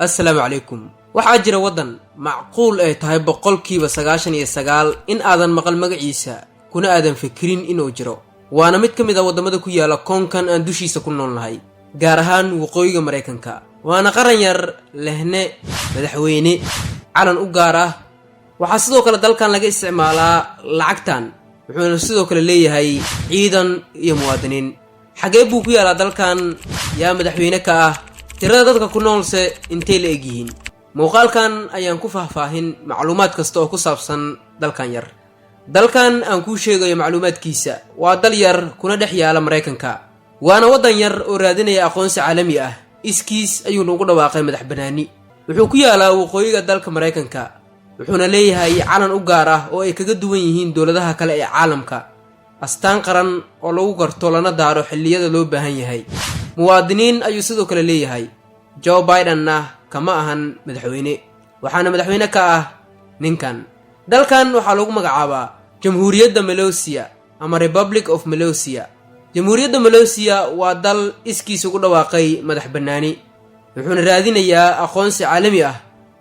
Assalaamu calaykum. Waxaa jira waddan macquul ay tahay 99% in aadan maqal magaciisa, kuna aadan fikirin inuu jiro. Waana mid ka mid ah waddamada ku yaala koonkan aan dushiisa ku nool nahay, gaar ahaan waqooyiga Maraykanka. Waana qaran yar, lehne madaxweyne, calan u gaar ah. Waxaa sidoo kale dalkan laga isticmaalaa lacagtan, wuxuuna sidoo kale leeyahay ciidan iyo muwaadiniin. Xagee buu ku yaalaa dalkan? Yaa madaxweyne ka ah? Tirada dadka ku noolse intay la egyihiin? Muuqaalkan ayaan ku faahfaahin macluumaad kasta oo ku saabsan dalkan yar. Dalkan aan kuu sheegayo macluumaadkiisa waa dal yar, kuna dhex yaala Maraykanka. Waana waddan yar oo raadinaya aqoonsi caalami ah. Iskiis ayuu nugu dhawaaqay madax banaani. Wuxuu ku yaalaa waqooyiga dalka Maraykanka, wuxuuna leeyahay calan u gaar ah oo ay kaga duwan yihiin dowladaha kale ee caalamka, astaan qaran oo lagu garto lana daaro xilliyada loo baahan yahay. Muwaadiniin ayuu sidoo kale leeyahay. Joe Bidenna kama ahan madaxweyne, waxaana madaxweyne ka ah ninkan. Dalkan waxaa lagu magacaabaa Jamhuuriyadda Malosiya ama Republic of Malaysia. Jamhuuriyadda Malosiya waa dal iskiis ugu dhawaaqay madax bannaani, wuxuuna raadinayaa aqoonsi caalami ah,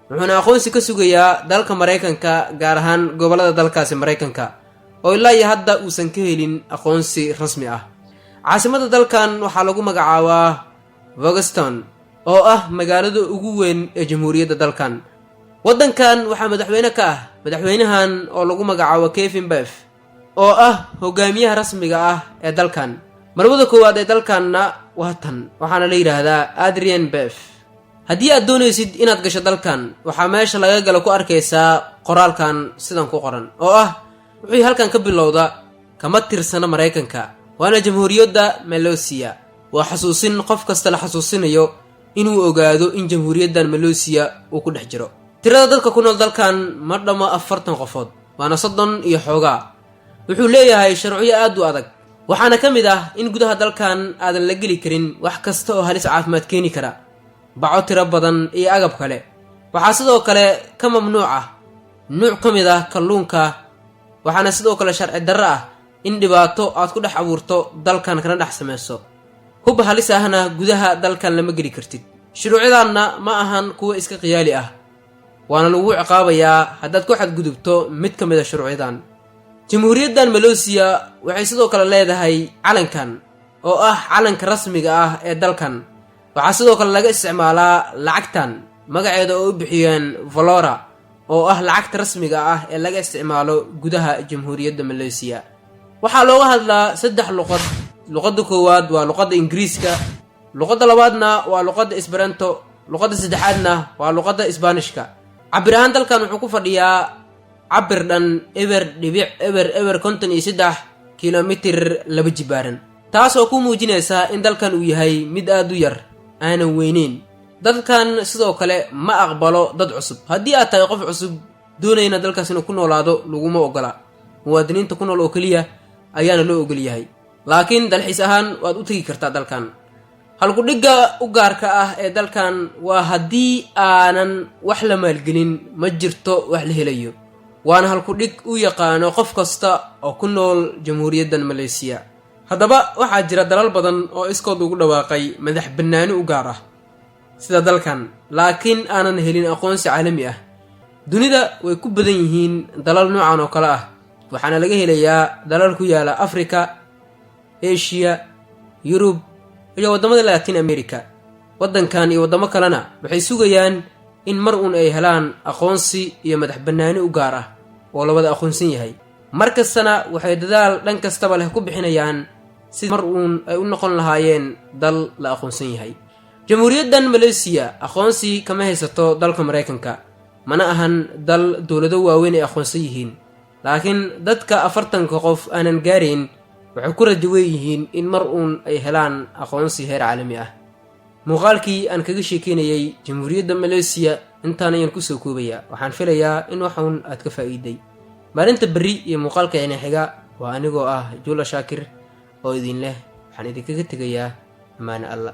wuxuuna aqoonsi ka sugayaa dalka Maraykanka, gaar ahaan gobollada dalkaasi Maraykanka oo ilaa iyo hadda uusan ka helin aqoonsi rasmi ah. Caasimada dalkan waxaa lagu magacaabaa Vogeston, oo ah magaalada ugu weyn ee jamhuuriyadda dalkan. Waddankan waxaa madaxweyne ka ah madaxweynahan oo lagu magacaabo Kevin Beff, oo ah hogaamiyaha rasmiga ah ee dalkan. Marwada koowaad ee dalkanna waa tan, waxaana la yidhaahdaa Adrian Beff. Haddii aad doonaysid inaad gasho dalkan, waxaa meesha laga galo ku arkaysaa qoraalkan sidan ku qoran oo ah: "Wixii halkan ka bilowda kama tirsana Maraykanka, waana Jamhuuriyadda Malosiya." Waa xasuusin qof kasta la xasuusinayo inuu ogaado in jamhuuriyaddan Malosiya uu ku dhex jiro. Tirada dadka ku nool dalkan ma dhammo 40 qofood, waana 30 iyo xoogaa. Wuxuu leeyahay sharciyo aad u adag, waxaana ka mid ah in gudaha dalkan aadan la geli karin wax kasta oo halis caafimaad keeni kara, baco tiro badan iyo agab kale. Waxaa sidoo kale ka mamnuuc ah nuuc ka mid ah kalluunka, waxaana sidoo kale sharci darro ah in dhibaato aad ku dhex abuurto dalkan kana dhex samayso. Hub halis ahna gudaha dalkan lama geli kartid. Shuruucyadanna ma ahan kuwa iska khiyaali ah, waana lagu ciqaabayaa haddaad ku xadgudubto mid ka mid a shuruucyadan. Jamhuuriyaddan Malosiya waxay sidoo kale leedahay calankan oo ah calanka rasmiga ah ee dalkan. Waxaa sidoo kale laga isticmaalaa lacagtan magaceeda oo u bixiyeen Valora, oo ah lacagta rasmiga ah ee laga isticmaalo gudaha Jamhuuriyadda Maleysiya. Waxaa looga hadlaa saddex luqad. Luqadda koowaad waa luqadda Ingiriiska, luqadda labaadna waa luqadda Esperanto, luqadda saddexaadna waa luqadda Isbaanishka. Cabir ahaan dalkan wuxuu ku fadhiyaa cabir dhan 0.0053 kilomitir laba jibaaran, taasoo ku muujinaysa in dalkan uu yahay mid aad u yar, aanan weyneyn. Dalkan sidoo kale ma aqbalo dad cusub. Haddii aad tahay qof cusub doonayna dalkaas inuu ku noolaado, laguma ogola. Muwaadiniinta ku nool oo keliya ayaana loo ogol yahay, laakiin dalxiis ahaan waad u tegi kartaa dalkan. Halkudhigga u gaarka ah ee dalkan waa "Haddii aanan wax la maalgelin, ma jirto wax la helayo." Waana halkudhig u yaqaano qof kasta oo ku nool Jamhuuriyaddan Maleysiya. Haddaba waxaa jira dalal badan oo iskood ugu dhawaaqay madax bannaani u gaar ah sida dalkan, laakiin aanan helin aqoonsi caalami ah. Dunida way ku badan yihiin dalal noocan oo kale ah, waxaana laga helayaa dalal ku yaala Afrika, Eshiya, Yurub iyo waddamada Latin America. Waddankan iyo waddamo kalena waxay sugayaan in mar uun ay helaan aqoonsi iyo madax bannaani u gaar ah oo la wada aqoonsan yahay. Mar kastana waxay dadaal dhan kastaba leh ku bixinayaan si mar uun ay u noqon lahaayeen dal la aqoonsan yahay. Jamhuuriyaddan Maleysiya aqoonsi kama haysato dalka Maraykanka, mana ahan dal dowlado waaweyn ay aqoonsan yihiin, laakiin dadka 40-ka qof aanan gaarayn waxay ku rajo weyn yihiin in mar uun ay helaan aqoonsi heer caalami ah. Muuqaalkii aan kaga sheekeynayay Jamhuuriyadda Maleysiya intaan ayaan kusoo koobayaa. Waxaan filayaa in waxuun aad ka faa'iiday. Maalinta berri iyo muuqaalka ina xiga waa anigoo ah Juula Shaakir oo idin leh, waxaan idinkaga tegayaa ammaane Alla.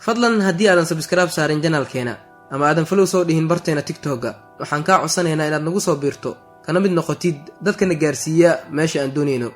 Fadlan haddii aadan subscribe saarin channelkeena ama Ama aadan follow soo dhihin barteena TikTok-ga, waxaan kaa codsanaynaa inaad nagu soo biirto, kana mid noqotid dadkana gaarsiiya meesha aan doonayno.